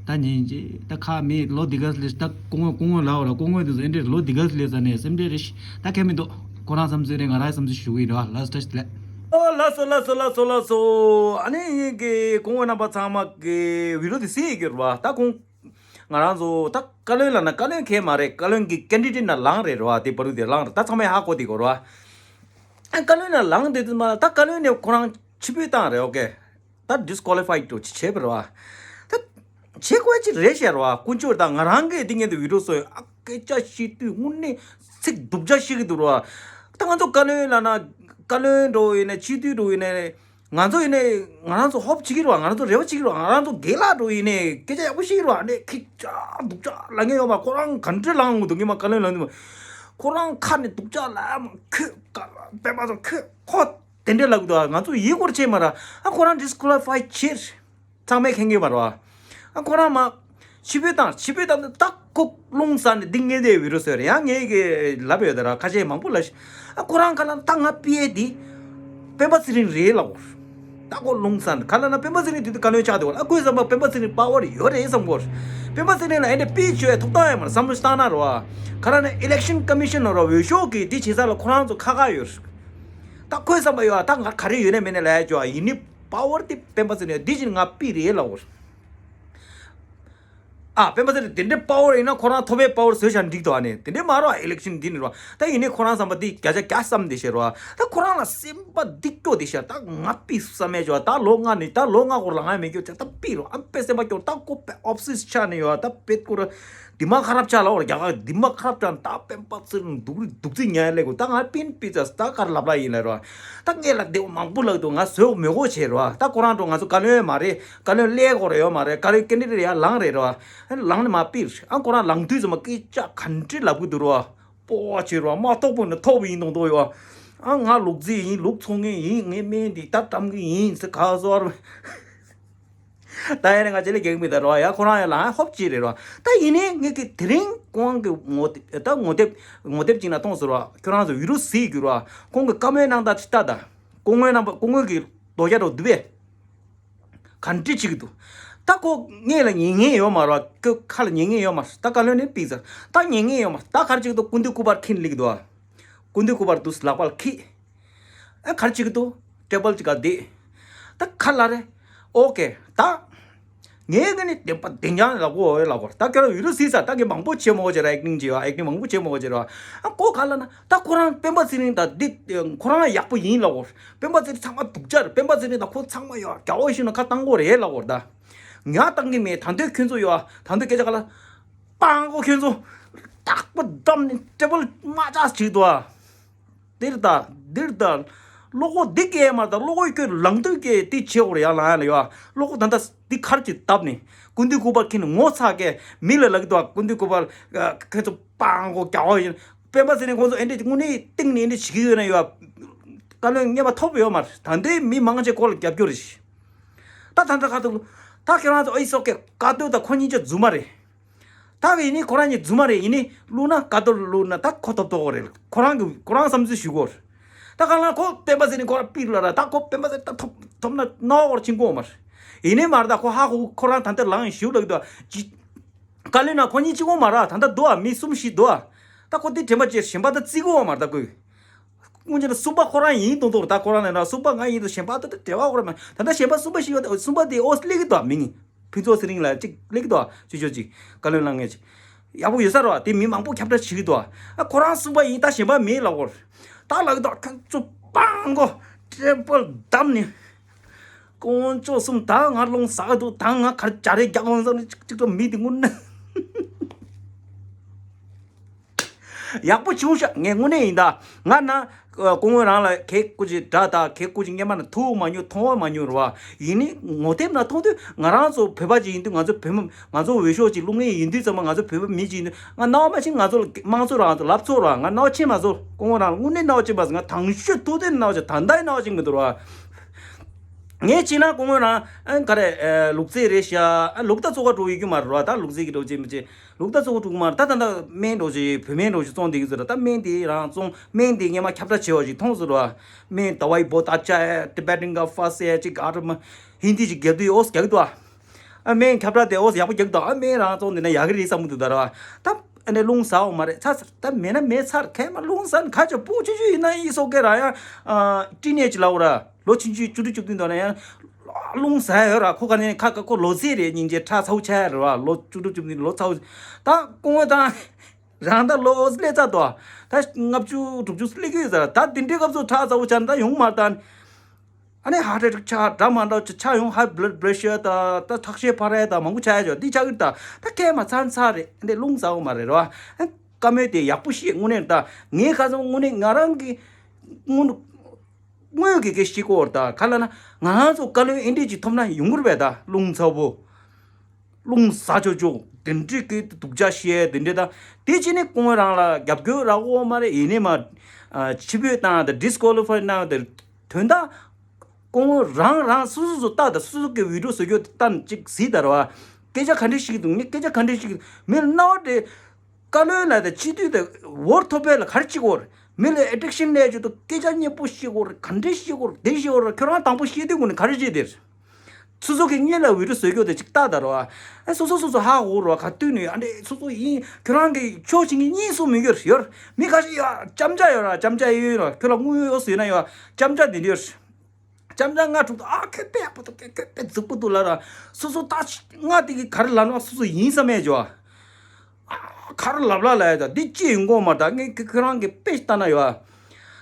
ད་ཉིན་གཅིག་ད་ཁ་མེད་ལོ་འདི་ག་སླེབས་ད་སྐུ་ངོ་སྐུ་ངོ་ལབ་ར། སྐུ་ངོ་དེ་ཚོ་ཨེ་འདྲས་ལོ་འདི་ག་སླེབས་ས་ནས་སེམས་ཁྲལ་རེད་ཤི། ད་ཁྱད་མི་འདུག། ཁོ་རང་བསམ་ཚུལ་རེད། ང་རང་བསམ་ཚུལ་ཞུ་གི་ཡིན་ར། ལ་སི་ཊ་ལ། ཨོ་ལགས་སོ་ལགས་སོ་ལགས་སོ་ལགས་སོ། ཨ་ནི་ཡིན་གི་སྐུ་ངོ་རྣམ་པ་ཚང་མ་གི་བི་ཌི་ཡོ་དེ་གཟིགས་ཡོད་ར་བ། ད་ཁོང་ང་རང་ཚོ་ད་བཀའ་བློན་ལབ་ན་བཀའ་བློན་གང་ཡང་མ་རེད། བཀའ་བློན་གི་ཀེན་ཌི་ཌེ་ཊི་ནང་ལངས་རེད་ར་བ། དེ་བར་དུ་དེ་ལངས་རེད། ད་ཚང་མས་ཧ་གོ་དེ་གོ་ར་བ། ཨ་བཀའ་བློན་ལ་ལངས་དེ་དུས་མ་ད་བཀའ་བློན་ནས་ཁོ་རང་ཕྱིར་འབུད་བཏང་རེད། ཨོ་ཀེ། ད་ཌི་སི་ཀོ་ལི་ཕའི་ཌི་བྱས་པ་རེད་བ། ད་བྱེད་དགོས་ཅིག་རེད་ཤག་རེད་བ། དཀོན་མཆོག་ད་ང་རང་གིས་དེ་ངས་དེ་བི་ཌི་ཡོ་བཟོས་ཡོད། ཨ་སྐད་ཆ་བཤད་དུས་དངོས་གནས་ཚིག་སྡུག་ཅག་བཤད་ཀྱི་འདུག་རེད་བ། ད་ང་ཚོ་བཀའ་བློན་ལབ་ན་བཀའ་བློན་འགྲོ་ཡིན་ནའི་སྤྱི་འཐུས་འགྲོ་ཡིན་ནའི་ང་ཚོ་ཡིན་ནའི་ང་རང་ཚོ་ཧོབ་བྱེད་ཀྱི་རེད་བ། ང་རང་ཚོ་རེ་བ་བྱེད་ཀྱི་རེད་བ། ང་རང་ཚོ་རྒན་ལགས་འགྲོ་ཡིན་ནའི་སྐད་ཆ་ཡག་པོ་བཤད་ཀྱི་རེད་བ། ཨ་ནི་ཁྱི་ཅག་སྡུག་ཅག་ལབ་མཁན་ཡོད་མ། ཁོ་རང་ག་འདྲ་ལངས་འདུག་ངས་མ་བཀའ་བློན་ལངས་འདུག་མ། ཁོ་རང་ཁ་ནས་སྡུག་ཅག་ལབ་མ། ཁོས་བཀའ་བློན་སྤེན་པ་ཚོ་ཁོས་ཁོ། དེ་འདྲས་ལབ་ཀྱི་འདུག། ང་ཚོ་ཡིད་སྐྱོ་བྱེད་མ་ར། ཨ་ཁོ་རང་ཌི་སི་ཀོ་ལི་ཕའི་བྱེད། ཚང་མས་མཁྱེན་གྱི་མ་རེད་བ། ཨ་ཁོ་རང་མ། ཕྱིར་འབུད་བཏང་། ཕྱིར་འབུད་བཏང་ནས་ད་ཁོ་རླུང་ཟ་ནས་འདི་ངས་དེ་བི་ཌི་ཡོ་བཟོས་རེད། ཡང་ངས་གི་ལབ་ཡོད་ད་ར། ཁ་ཤས་མང་པོ་ལ་ཤི། ཨ་ཁོ་རང་ག་ལ་ད་ང་པི་ཨེ་འདི་སྤེན་པ་ཚེ་རིང་རེད་ལབ། ད་ཁོ་རླུང་ཟ་ནས་ག་ལ་ན་སྤེན་པ་ཚེ་རིང་དུས་དུས་བཀའ་བློན་ཆགས་འདུག་ལ། ཨ་ཁོས་བསམ་པ་སྤེན་པ་ཚེ་རིང་པ་ཝར་ཡོད་རེད་བསམ་གོ། སྤེན་པ་ཚེ་རིང་ལ་ཨེ་འདྲས་པི་ཨེ་བྱོས་ཐོབ་ཐང་ཡོད་མ་རེད། བསམ་བློ་བཏང་ན་རེད་བ། ག་ལ་ན་ཨི་ལེག་ཤན་ཀོ་མི་ཤན་ནོར་བ་འོས་ཤོག་གི་འདི་བྱེད་ས་ལ་ཁོ་རང་ཚོ་ཁ་ཁ་ཡོད། ད་ཁོས་བསམ་པ་ཡོད་ཨ། ད་ང་ག་རེ་ཡོད་ནས་མེད་ནས་ལབ་ཡ་ཅོ་ཨ། ཡིན་ནི་པ་ཝར་དེ་སྤེན་པ་ཚེ་རིང་འདི་བཞིན་ང་པི་རེད་ལབ་འོ། ཨ་སྤེན་པ་ཚེ་རིང་དེ་འདྲའི་པ་ཝར་ཡིན་ན་ཁོ་རང་ཐོབ་པའི་པ་ཝར་བཟོས་བཞག་འགྲིག་འདུག་ཨ། ནས་དེ་འདྲའི་མ་རོ་ཨ། ཨི་ལེག་ཤན་འདི་ནི་རོ། ད་ཡིན་ནི་ཁོ་རང་བསམ་པ་འདི་བརྒྱ་ཆ་བརྒྱ་བསམ་བསྡད་ཤེས་རོ། ད་ཁོ་རང་ལ་སེམས་པ་འདི་སྐྱོ་བསྡད་ཤག། ད་ང་པི་བསམ་མེད་ཅོ་ཨ། ད་ལོ་ལྔ་ནི་ད་ལོ་ལྔ་འགོར་ལ་ང་མེད་སྐྱོ་ཆ། ད་པི་རོ་ཨ། དཔེ་སེམས་པ་སྐྱོ། ད་ཁོ་དཔེ་ཨོབ་སེ་སི་ཆགས་ནས་ཡོད་ཨ། ད་དཔེ་ཁོ་ར། འདི་མ་ཁ་རབ་ཆགས་ལ་འོ་རྒྱ་གར་འདི་མ་ཁ་རབ་ཆགས་ད་སྤེན་པ་ཚེ་རིང་སྡུག་རི་སྡུག་རྩི་ཉལ་ལེ་གོ། ད་ང་པིན་པི་ཙ་ད་གར་ལབ་ལ་ཡིན་ལ་རོ། ད་ངས་ལ་བདེ་བོ་མང་པོ་ལབ་འདུག། ང་བཟོས་མི་གོ་བྱེད་རོ། ད་ཁོ་རང་ཚོ་ང་ཚོ་བཀའ་བློན་མ་རེད། བཀའ་བློན་སླེབས་དགོས་རེད་ཡོད་མ་རེད། བཀའ་བློན་ཀེན་ཌི་ཌེ་ཊི་ཡར་ལངས་རེད་རོ། ལངས་ནས་མ་པིར་ཨ། ཁོ་རང་ལངས་དུས་ཙམ་པ་སྐད་ཆ་ག་འདྲི་ལབ་གི་འདུག་རོ། སྤོ་བ་བྱེད་རོ། མ་གཏོགས་པོ་ནི་ཐོབ་ཡིན་མདོག་མདོག་ཡོད། ཨ་ང་ལུག་རྫི་ཡིན། ལུག་འཚོ་མཁན་ཡིན། ངའི་སྨན་འདི་ད་བཀྲམ་གི་ཡིན་ཟེར་ཁ་སོར། ད་ཡིན་ནའི་ང་ཅི་ལས་རྒྱག་མི་ད་རོ། ཡ་ཁོ་རང་ཡ་ལ་ཧོབ་ཅི་རེད་རོ། ད་ཡིན་ནའི་ངས་ཀྱི་དེ་རིང་ཁོང་གི་ངོ་དེབ་ད་ངོ་དེབ་ངོ་དེབ་ཅིག་ན་མཐོང་སོང་རོ། ཁྱོད་རང་ཚོ་བི་རུ་སི་གི་རོ། ཁོང་གི་བཀའ་མོལ་གནང་ད་ཅི་ལྟ་ད། སྐུ་ངོ་རྣམ་པ་སྐུ་ངོ་གི་རྡོ་རྒྱ་རོ་འདུག་པས། ག་འདྲི་བྱེད་ཀྱི་འདུག་ད་ཁོ་ངེད་ལ་ཉན་ངེས་ཡོད་མ་རེད། ཁོ་ཁ་ལ་ཉན་ངེས་ཡོད་མ་རེད། ད་བཀའ་བློན་ནས་ཕིགས་ཟེར། ད་ཉན་ངེས་ཡོད་མ་རེད། ད་ག་རེ་བྱེད་ཀྱི་འདུག་སྐུ་མདུན་སྐུ་པར་འཁྱེར་སླེབས་ཀྱི་འདུག་སྐུ་མདུན་སྐུ་པར་འདུག་ལག་པ་ལ་འཁྱེར། ཨ་ག་རེ་བྱེད་ཀྱི་འདུག་ཊེ་བལ་ཅིག་ག་བསྡད། ད་ག་ལ་རེད། ཨོ་ཀེ་ད། ངས་ཀྱི་ནི་བདེན་པ་བདེན་རྐྱང་ལབ་དགོས་ལབ་དགོས། ད་ཁྱོད་རང་བི་རུ་སི་ས་ད་གི་མང་པོ་བྱེད་མོ་བྱེད་ར། ཨེག་ཊིང་བྱེད་ཨེག་ཊིང་མང་པོ་བྱེད་མོ་བྱེད་ར། ཨ་ཁོ་ག་ལ་ན་ད་ཁོ་རང་སྤེན་པ་ཚེ་རིང་དང་འདི་ཁོ་རང་ཡག་པོ་ཡིན་ལབ་དགོས། སྤེན་པ་ཚེ་རིང་ཚང་མ་སྡུག་ཅག་རེད། སྤེན་པ་ཚེ་རིང་དང་ཁོ་ཚང་མ་ཡོད་རྒྱ་བོ་ཤི་ན་ཁ་བཏང་དགོས་རེད་ལབ་དགོས། ད་ང་བཏང་གི་མེད། ད་འདོད་ཁྱོད་ཚོ་ཡོད། ད་འདོད་སྐད་ཆ་ག་ལ་སྤང་གོ་ཁྱོད་ཚོ་རྟག་པ་བསྡམས་ནས་ཊེ་བལ་མ་ཅག་བྱེད་དོ། འདིར་ད་འདིར་ད། བློ་ཁོག་འདི་སྐྱེས་མ་ད་བློ་ཁོག་ཁྱོད་ལངས་དུས་སྐྱེས་འདི་བྱེད་འོར་ཡ་ལང་ཡ་ལ་ཡོ། བློ་ཁོག་ད་ད་འདི་ཁར་གྱི་བཏབ་ནས་སྐུ་མདུན་སྐུ་པར་འཁྱེར་ནས་ངོ་ཚ་སྐྱེས་མི་ལ་ལག་གི་འདུག་སྐུ་མདུན་སྐུ་པར་ཁྱེད་ཚོ་སྤང་གོ་རྒྱག་འོ་ཡིན། སྤེན་པ་ཟེར་ནས་ཁོང་ཚོ་ཨེ་འདྲས་དངོས་གནས་སྟེང་ནས་ཨེ་འདྲས་བྱེད་ཀྱི་ཡོད་ན་ཡོ། བཀའ་བློན་རྔན་པ་ཐོབ་ཡོད་མ་རེད། ད་འདི་མི་མང་ཆེ་ཁོ་ལ་རྒྱབ་སྐྱོར་རེད། ད་ད་ད་ཁ་ཐུག་ད་ཁྱེད་རང་ཚོ་ཨེ་སོག་གེ་བཀའ་སྡོད་ད་ཁོ་གཉིས་ཆ་རྫུན་མ་རེད། ད་གི་ཡིན་ནི་ཁོ་རང་གཉིས་རྫུན་མ་རེད། ཡིན་ནི་བླུགས་ན་དཀའ་ཐོར་བླུགས་ན་ད་ཁོ་ཐོབ་ཐོབ་རེད། ཁོ་རང་གི་ཁོ་རང་བསམ་ཚུལ་ཞུ་གོ། ད་ག་ལ་ཁོ་སྤེན་པ་ཟེར་ནི་ཁོ་རང་པིར་ལ་ར། ད་ཁོ་སྤེན་པ་ཟེར་ད་ཐོབ་ཐོབ་ན་ནོ་བར་ཕྱིན་གོ་མ་རེད། ཡིན་ནི་མ་རེད། ད་ཁོ་ཧ་ཧུ་ཁོ་རང་ད་འདི་ལངས་ཞུ་ལ་གི་ད་ཅི། བཀའ་བློན་ན་ཁོ་གཉིས་གཅིག་གོ་མ་རེད། ད་ད་འདུག་ཨ་མི་གསུམ་བཞི་འདུག་ཨ། ད་ཁོ་འདི་དྲན་པ་ཅེར་གཞན་པ་ད་བརྩི་གོ་མ་རེད། ད་ཁོས། སྔོན་ཆད་ལ་གསུམ་པ་ཁོ་རང་ཡིན་མདོག་མདོག་རེད། ད་ཁོ་རང་ལ་ན་གསུམ་པ་ང་ཡིན་དུ་གཞན་པ་ད་ད་འབྲེལ་བ་ཁོ་རང་མ། ད་ད་གཞན་པ་གསུམ་པ་ཞིག་ཡོད། གསུམ་པ་དེ་ཨོ་སི་སླེབས་ཀྱི་འདུག་མི་ངི་ཕུན་ཚོགས་ཚེ་རིང་ལ་གཅིག་སླེབས་ཀྱི་འདུག་ཅོ་ཅོ་ཅིག་བཀའ་བློན་ལ་ངས་ཅིག་ཡག་པོ་ཡོད་ས་རེད་བ། དེ་མི་མང་པོ་ཁྱབ་བསྒྲགས་བྱེད་ཀྱི་འདུག་ཨ་ཁོ་རང་གསུམ་པ་ཡིན་ད་གཞན་པ་མེད་ལབ་གོ། ད་ལབ་ཀྱི་འདུག་ཁྱོད་ཚོ་སྤང་གོ་ཊེ་བལ་བསྡམས་ནས། དཀོན་མཆོག་གསུམ་ད་ང་རླུང་ཟ་གི་འདུག་ད་ང་ག་རེ་བྱ་རེ་རྒྱག་འོང་ཟེར་ནས་ཅིག་ཅིག་ཏུ་མི་དེ་ངུ་ན། ཡག་པོ་བྱུང་ཤག་ངས་དངོས་གནས་ཡིན་ད། ང་ན་སྐུ་ངོ་རང་ལ་གད་སྐུ་ཅིག་འདྲ་ད་གད་སྐུ་ཅིག་སྔན་མ་ན་ཐུག་མ་མྱོང་མཐོང་བ་མ་མྱོང་རེད་བ། ཡིན་ནི་ངོ་དེབ་ན་མཐོང་དུས་ང་རང་ཚོ་བོད་པ་ཅིག་ཡིན་དུས་ང་ཚོ་བོད་མི་ང་ཚོ་འོས་ཤོག་ཅིག་བླུག་མཁན་ཡིན་དུས་ཙམ་པ་ང་ཚོ་བོད་པ་མི་ཅིག་ཡིན་དུས་ང་རྣ་བ་མ་ཆེ། ང་ཚོ་ལ་དམངས་གཙོ་རང་ཚོ་ལབ་ཚོ་ར་ང་རྣ་བ་ཆེ་མ་ཚོ་སྐུ་ངོ་རང་ལ་དངོས་གནས་རྣ་བ་ཆེ་མ་ཚོ་ང་དང་ཤོས་ཐུག་དུས་རྣ་བ་ཆེ། ད་ལྟའི་རྣ་བ་ཆེ་མི་འདུག་ར། ངས་བྱས་ན་སྐུ་ངོ་རང་ཨ་ག་རེ་ཨ་ལུག་རྫི་རེད་ཤག་ཨ་ལུག་ད་ཚོ་ག་འགྲོ་ཡོད་རྒྱུ་མ་རེད་ར། ད་ལུག་རྫི་གི་འགྲོ་ཅེས་མི་ཅེས། ལུག་ད་ཚོ་ག་འགྲོ་གི་མ་རེད། ད་ད་ད་སྨན་འགྲོ་ཅེས་བོད་སྨན་འགྲོ་ཅེས་བཙོང་བསྡད་ཀྱི་ཟེར་ར། ད་སྨན་དེ་རང་བཙོང་སྨན་དེ་སྔན་མ་ཁྱབ་བསྒྲགས་བྱས་པ་ཅིག་མཐོང་ཟེར་ར། སྨན་དཝ་ཡི་བོ་ད་ཅ་ཨེ་ཊི་བེ་ཊན་ག་ཧྥ་སི་ཨེ་ཅིག་ཨ་ར་མ་ཧིན་དི་ཅིག་རྒྱབ་དུས་ཨོ་སི་རྒྱག་གི་འདུག་ཨ། ཨ་སྨན་ཁྱབ་བསྒྲགས་དེ་ཨོ་སི་ཡག་པོ་རྒྱག་གི་འདུག་ཨ་སྨན་རང་བཙོང་བསྡད་ན་ཡག་གི་རེད་བསམ་གི་འདུག་ད་ར། ད་ཨ་ནི་རླུང་ཟ་འོ་མ་རེད་ཚ་ཚ། ད་མེད་ན་མེད་ཚར་ཁས་མ་རླུང་ཟ་ན་ཁ་ཆེ་སྤུ་ཆུ་ཆུ་ཡིན་ན་ཡིན་སོ་སྐད་ར་ཡང་ཨ་ཏི་ནེ་ཇི་ལབ་ར། ལོ་ཆུང་ཆུང་བཅུ་དྲུག་བཅུ་བདུན་དང་ན་ཡང་རླུང་ཟ་ཡོད་ར། ཁོ་ག་ནས་ཁ་ཁ་ཁོ་ལོ་ཚད་རེད། སྙིང་རྗེ་ཁྲག་ཚ་བོ་ཆགས་ཡ་རེད་བ། ལོ་བཅུ་དྲུག་བཅུ་བདུན་ལོ་ཚ་བོ། ད་སྐུ་ངོ་དང་རང་ད་ལོ་སླེབས་ཚར་དོ། ད་ལྔ་བཅུ་དྲུག་ཅུ་སླེབས་ཀྱི་ཡོད་ཟེར། ད་དེ་འདྲའི་སྐབས་སུ་ཁྲག་ཚ་བོ་ཆགས་ན་ད་ཡོང་མ་ད། ཨ་ནི་ཧར་ཊི་ཨེ་ཊེག་ཆགས་འདྲ་མ་འདྲ་ཆགས་ཡོང་། ཧའི་བྷི་ལཌ་པེ་ཤར་ད་ད་ཁྲག་ཤེད་འཕར་ཡ་ད་མང་པོ་ཆགས་ཡ་ཅོ་འདི་ཆགས་ཀྱི་ད། ད་ཁས་མ་ཚར་ཚར་རེད། འདི་རླུང་ཟ་འོ་མ་རེད་ར་བ། བཀའ་མོལ་དེ་ཡག་པོ་བཤད་དངོས་གནས་ད། ངའི་ཁ་སང་དངོས་གནས་ང་རང་གི་དངོས་དངོས་ཀྱི་སྐད་ཤེས་ཀོ་བར་ད་ག་ལ་ན་ང་རང་ཚོ་བཀའ་བློན་ཨེ་འདྲས་ཅིག་ཐོབ་ན་ཡོང་གི་རེད་པས། ད་རླུང་ཚ་བོ་རླུང་ཟ་ཆོག་ཆོག་དེ་འདྲས་ཀྱི་སྡུག་ཅག་བཤད་དེ་འདྲས་ད། དེ་ཕྱི་ནས་ཁོང་རང་ལ་རྒྱབ་སྐྱོར་རག་འོ་མ་རེད། ཡིན་ནས་མ་ཕྱི་བོད་བཏང་དང་ཌིས་ཀོ་ལི་ཕའི་གནང་དང་དོན་དག་ཁོང་རང་རང་སོ་སོ་སོ་ལྟ་དང་སོ་སོ་གི་བི་ཌིའོ་བཟོ་རྒྱུ་ལྟ་ཅིག་གཟིགས་དང་ར་བ། སྐད་ཆ་ག་འདྲས་བཤད་ཀྱི་འདུག་ངས་སྐད་ཆ་ག་འདྲས་བཤད་ཀྱི་འདུག་མི་ལ་རྣ་བ་འདྲེ། བཀའ་བློན་ལ་དང་སྤྱི་འཐུས་དང་འོར་ཐོབ་པའི་ལ་ག་རེ་བྱེད་དགོས་རེད། མི་ལ་ཨེ་ཊེག་ཤན་ལས་བྱེད་དུ་སྐད་ཆ་སྙན་པོ་བཤད་དགོས་རེད། ག་འདྲས་བཤད་དགོས་རེད། དེ་བཤད་དགོས་རེད། ཁྱོད་རང་དང་པོ་བཤད་དུས་ཀུན་ནས་ག་རེ་བྱེད་དེ་རེད། སོ་སོ་གི་སྔོན་ལ་བི་ཌིའོ་བཟོ་རྒྱུ་དེ་ཅིག་ལྟ་དང་ར་བ། ཨ་སོ་སོ་སོ་སོ་ཧ་གོ་ར་ག་དུས་ནས་ཨ་འདྲས་སོ་སོ་ཡིན། ཁྱོད་རང་གི་ཕྱོགས་གཅིག་གི་གཉིས་སུ་མི་འགྱུར་ཡོད། མི་ཁ་ཤས་ཡོད་ལྕམ་ཆ་ཡོད་ར། ལྕམ་ཆ་ཡོད་ར། ཁྱོད་ལ་དངུལ་ཡོད་ཟེར་ན་ཡོད་ལྕམ་ཆ་དེ་འདྲས་ཡོད། ལྕམ་ཆ་ང་དྲུག་ཏུ་ཨ་ཁོས་དཔེ་ཡག་པོ་འདུག་ཁོས་ཁོས་དཔེ་རྫིག་པོ་འདུག་ལབ་ར། སོ་སོ་ད་ང་དེ་གི་ག་རེ་ལབ་ན་སོ་སོ་ཡིན་བསམ་མེད་ཅོ། ཨ་ག་རེ་ལབ་ལ་ལབ་ཡ་ད་འདི་ཅི་ཡིན་གོ་མ་ད་ངས་ཁྱོད་རང་གི་དཔེ་ལྟ་ན་ཡོད།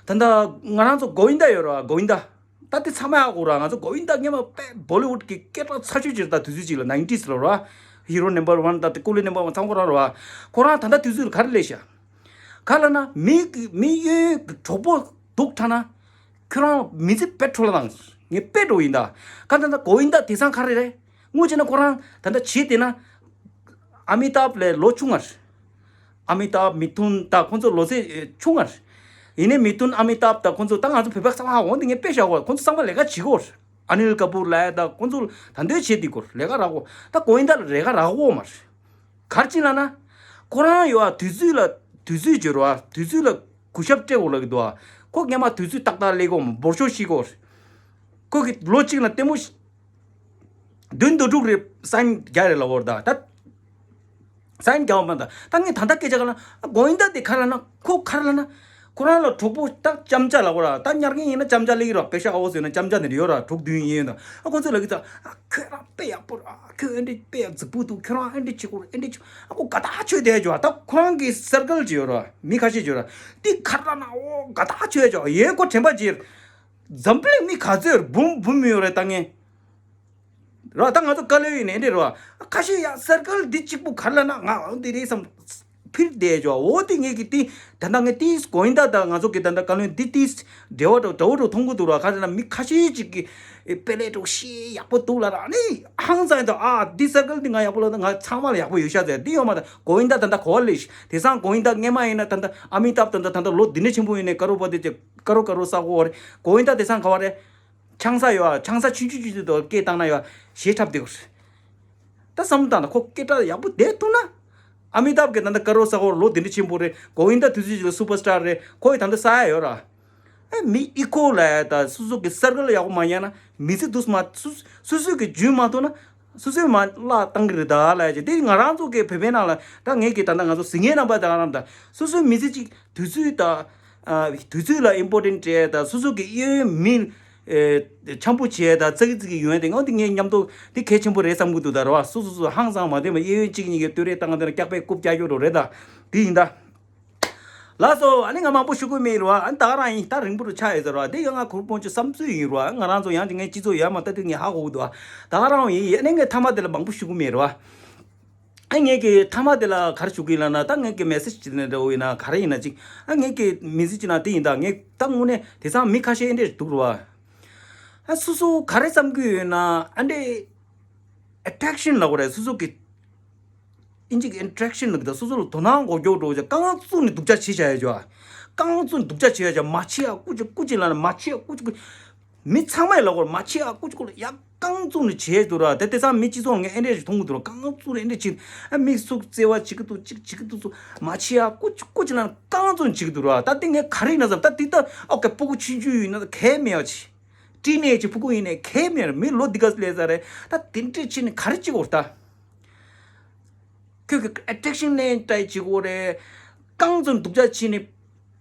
ད་ལྟ་ང་རང་ཚོ་གོ་ཝིན་ད་ཡོད་ར། གོ་ཝིན་ད་ད་དེ་ཚང་མ་ཧ་གོ་ར། ང་ཚོ་གོ་ཝིན་ད་སྔོན་མ་དཔེ་བོ་ལི་ཝུཌ་གི་སྐད་གྲགས་ཚ་ཤོས་ཅིག་རེད། ད་དུས་ཚོད་ཅིག་ལ་ནའིན་ཊིས་ལ་ར། ཧི་རོ་ནམ་བར་ཝན་ད་དེ་ཀུ་ལི་ནམ་བར་ཝན་ཚང་ཁོ་རང་ར། ཁོ་རང་ད་ལྟ་དུས་ཚོད་ལ་ག་རེ་ལས་ཤག་ག་ལ་ན་མི་མི་གཡོན་གྲོགས་པོ་སྡུག་ཐ་ན། ཁྱོད་རང་མི་ཚེ་དཔེ་འཕྲོ་བརླག་བཏང་། ངས་དཔེ་འགྲོ་ཡིན་ད། ག་ད་ད་གོ་ཡིན་ད་དེང་སང་ག་རེ་རེད། དངོས་བྱས་ན་ཁོ་རང་ད་ད་བྱེད་དེ་ན། ཨ་མི་ཏཱབ་ལས་ལོ་ཆུང་ང་རེད། ཨ་མི་ཏཱབ་མི་ཐུན་ད་ཁོང་ཚོ་ལོ་ཚད་ཆུང་ང་རེད། ཡིན་ནའི་མི་ཐུན་ཨ་མི་ཏཱབ་དང་ཁོང་ཚོ་ད་ང་ཚོ་བོད་པ་ཚང་མ་འོང་དེ་ངས་དཔེ་བཞག་གོ། ཁོང་ཚོ་ཚང་མ་ལས་ཀ་བྱེད་གོ། ཨ་ནིལ་ཀ་པུར་ལ་ད་ཁོང་ཚོ་ད་འདོད་བྱེད་དེ་གོ་ལས་ཀ་རག་གོ། ད་གོ་ཝིན་ད་ལ་ལས་ཀ་རག་གོ་མ་རེད། གར་ཅི་ལ་ན། ཁོ་རང་ཡོད་ཨ་དུས་ཚོད་ལ་དུས་ཚོད་བརྗོད་རོགས་ཨ་དུས་ཚོད་ལ་གུས་ཞབས་སྤྲད་དགོས་ལ་གི་འདུག་ཨ། ཁོ་སྔས་མ་དུས་ཚོད་ཏག་ཏག་ལས་གོ་མ་འབོར་ཤོག་ཤི་གོ། ཁོ་གི་ལོ་གཅིག་ལ་ལྟད་མོ་ཤི། བདུན་དོ་དྲུག་རེ་སན་རྒྱ་རེ་ལ་འོར་ད་ད། སན་རྒྱ་བ་མ་ད་ད་ངས་ད་ལྟ་སྐད་ཆ་ག་ལ་ན་གོ་ཝིན་ད་དེ་ག་ལ་ན་ཁོ་ག་ལ་ན། ཁོ་རང་ལ་གྲོགས་པོ་ད་ལྕམ་ཅ་ལ་གོ་ར་ད་ཉར་མཁན་ཡིན་ན་ལྕམ་ཅ་ལེགས་ར་པེ་ཤ་ཨོ་ཟེར་ན་ལྕམ་ཅ་ནི་ཡོད་ར་དྲུག་བདུན་ཡིན་ཡོད་ད། ཨ་ཁོ་ཚོ་ལ་གི་ད་ཨ་ཁྱོད་རང་དཔེ་ཡག་པོ་ར་ཨ་ཁྱོད་ཨེ་འདྲི་དཔེ་ཡག་རྫིག་པོ་འདུག་ཁྱོད་རང་ཨེ་འདྲི་བྱེད་དགོས་ར་ཨེ་འདྲི་བྱེད་ཨ་ཁོ་དགའ་ཐག་ཆོད་དེ་ཡོད་ད། ཁོ་རང་གི་སར་ཀལ་ཅིག་ཡོད་ར་མི་ཁ་ཤས་ཅིག་ཡོད་ར་དེ་ག་ལ་ན་ཨོ་དགའ་ཐག་ཆོད་ཅོ་ཡེ་ཁོ་དྲན་པ་ཅིག་འཛམ་བུ་གླིང་མི་ག་ཚོད་འབུམ་འབུམ་ཡོད་རེད་ད་ངས། རོ་ད་ང་ཚོ་བཀའ་བློན་ཡིན་ནས་འདྲི་རོ། ཁ་ཤས་ཡ་སར་ཀལ་འདི་གཅིག་པུ་གར་ལ་ན་ང་འདི་རེད་བསམ། ཕིར་བསྡད་ཅོ་འོ་དེ་ངས་ཀྱི་ཏི། ད་ལྟ་ངས་ཏིས་གོ་ཡིན་ད་ད་ང་ཚོ་གི་ད་ལྟ་བཀའ་བློན་འདི་ཏིས། འབྲེལ་བ་འགྲོ་འདྲ་བོ་འགྲོ་མཐོང་གི་འདུག་རོ་ཁ་ཤས་ན་མི་ཁ་ཤས་ཅིག་གི། དཔེ་ལས་འགྲོ་ཤེས་ཡག་པོ་འདུག་ལ་ར་ནི་ཧང་སང་ཡིན་ད་ཨ་འདི་སར་ཀལ་འདི་ང་ཡག་པོ་ལ་ད་ང་ཚང་མ་ལ་ཡག་པོ་ཡོད་ཤག་ཟེར་འདི་ཡོད་མ་ད་གོ་ཡིན་ད་ད་ལྟ་གོ་བ་ལེ་ཤི་དེ་སང་གོ་ཡིན་ད་སྔས་མ་ཡིན་ན་ད་ལྟ་ཨ་མི་ཏབ་ད་ལྟ་ད་ལྟ་ལོ་འདི་འདྲ་ཆེན་པོ་ཡིན་ནས་ཀ་རོ་པ་དེ་ཀ་རོ་ཀ་རོ་ས་གོ་བ་རེད་གོ་ཡིན་ད་དེ་སང་ག་བ་རེད། ཆང་ས་ཡོད་ཨ། ཆང་ས་ཆུང་ཆུང་ཆུང་ཆུང་དུ་སྐད་བཏང་ན་ཡོད་ཨ། ཞེ་འཁྲབ་བསྡད་དགོས་རེད། ད་བསམ་བློ་བཏང་ན་ཁོ་སྐད་གྲགས་ཡག་པོ་བསྡད་ཐུབ་ན། ཨ་མི་ཏབ་ཀྱི་ད་ལྟ་ཀ་རོ་ས་ཧོར་ལོ་དེ་འདྲ་ཆེན་པོ་རེད། གོ་ཝིན་ད་དུས་ཚོད་ཅིག་ལ་སུ་པར་སི་ཊར་རེད། ཁོ་ཡི་ད་ལྟ་ས་ཡ་ཡོད་ར། ཨེ་མི་ཨི་ཀོ་ལ་ཡ་ད་སུ་སུ་གི་སར་ཀལ་ཡག་པོ་མ་ཉན་ན་མི་ཚེ་དུས་མ་སུ་སུ་སུ་གི་རྒྱུན་མ་ཐུབ་ན་སུ་སུས་མ་བརླག་བཏང་གི་རེད་ད་ལ་ཡ་ཅེ་དེ་ང་རང་ཚོ་གི་བོད་པའི་ནང་ལ་ད་ངས་ཀྱི་ད་ལྟ་ང་ཚོ་གཟིགས་མཁན་རྣམ་པ་ད་ག་རང་ད་སུ་སུའི་མི་ཚེ་གཅིག་དུས་ཚོད་ད། དུས་ཚོད་ལ་ཨིམ་པོར་ཊེན་ཊི་སྤྲད་དང་སོ་སོ་གི་གཡས་གཡོན་མི་འཆམ་པོ་བྱས་དང་ཙག་ཙིག་ཡོང་དེ་ང་དེ་ངའི་མཉམ་དུ་དེ་གལ་ཆེན་པོ་རེད་བསམ་གི་འདུག་ད་རེད་བ། སོ་སོ་སོ་ཧང་སང་མ་བདེ་མ་གཡས་གཡོན་གཅིག་གཉིས་ཀྱི་བསྟོད་ར་བཏང་དེ་ན་སྐྱག་པས་རྐུབ་བཀྱག་ཡོད་རོ་རེད་ད། དེ་ཡིན་ད། ལགས་སོ་ཨ་ནི་ང་མང་པོ་ཞུ་གི་མེད་རེད་བ། ཨ་ནི་ད་ག་རང་ཡིན་ད་རིང་པོ་རུ་ཆགས་ཡོད་ཟེར་བ་དེ་ཡང་ང་གུར་སྤོན་ཆུ་བསམ་ཚུལ་ཡིན་རེད་བ། ང་རང་ཚོ་ཡང་དེ་ངའི་སྤྱི་ཚོགས་ཡར་མར་ལྟ་དུས་ངས་ཧ་གོ་གི་འདུག་ད་ག་རང་ཡིན་ཨ་ནི་ངས་མཐའ་མ་དེ་ལ་མང་པོ་ཞུ་གི་མེད་རེད་བ། ཨ་ངས་ཀྱི་མཐའ་མ་དེ་ལ་ག་རེ་ཞུ་གི་ཡིན་ལབ་ན་ད་ངས་ཀྱི་མེ་སེ་ཇི་ཅིག་ནས་འདྲ་བོ་ཡིན་ན་ག་རེ་ཡིན་ན་ཅིག་ཨ་ངས་ཀྱི་མེ་སེ་ཇི་ཅིག་ན་དེ་ཡིན་ད་ངས་ད་དངོས་གནས་དེང་སང་མི་ཁ་ཤས་འདྲ་འདུག་རུ་བ། ཨ་སོ་སོ་ག་རེ་བསམ་གི་ཡོད་ན་ཨ་འདྲེ་ཨེ་ཊེག་ཤན་ལབ་དགོས་རེད། སོ་སོ་གི་ཨིན་ཇི་གི་ཨེ་ཊེག་ཤན་ལབ་གི་ད་སོ་སོ་ལ་དོ་སྣང་འགོག་རྒྱུ་འགྲོ་བྱ་རྐང་བཙུགས་ནས་སྡུག་ཅག་བྱེད་བྱ་ཡ་བྱ་བ། རྐང་བཙུགས་ནས་སྡུག་ཅག་བྱེད་ཡ་བྱ་མ་བྱེད་ཡ་ཀུ་ཅི་ཀུ་ཅི་ལབ་ན་མ་བྱེད་ཡ་ཀུ་ཅི་ཀུ་ཅི། མི་ཚང་མས་ལབ་དགོས་རེད། མ་བྱེད་ཨ་ཀུ་ཅི་ཀུ་ལ་ཡ་རྐང་བཙུགས་ནས་བྱེད་འདུག་ར། དེ་དེང་སང་མི་སྤྱི་ཚོགས་ངས་ཨེ་འདྲས་ཞིག་མཐོང་གི་འདུག་ར། རྐང་བཙུགས་ནས་ཨེ་འདྲས་བྱེད་ཨ་མིག་སུག་བརྩེ་བ་བྱེད་ཀྱི་འདུག་ཅིག་བྱེད་ཀྱི་འདུག་ཚོ་མ་བྱེད་ཨ་ཀུ་ཅི་ཀུ་ཅི་ལ་རྐང་བཙུགས་ནས་བྱེད་ཀྱི་འདུག་ར། ད་དེ་ངས་ག་རེ་ཡིན་ན་བསམ་ད་དེ་ད་ཨོ་ཀེ་ཕྲུ་གུ་ཆུང་ཆུང་ཡིན་ན་ད་གལ་མེད་ཨ་ཅི་ཏི་ནེ་ཇི་ཕྲུ་གུ་ཡིན་ནའི་གལ་མེད་ར། མི་ལོ་འདི་ག་ལས་ས་རེད། ད་དེ་འདྲས་བྱེད་ནས་ག་རེ་བྱེད་དགོས་རེད་ད། ཁྱོད་ཀྱི་ཨེ་ཊེག་ཤན་ལེན་ཏྲའི་བྱེད་དགོས་རེད། རྐང་བཙུགས་སྡུག་ཅག་བྱས་ནས།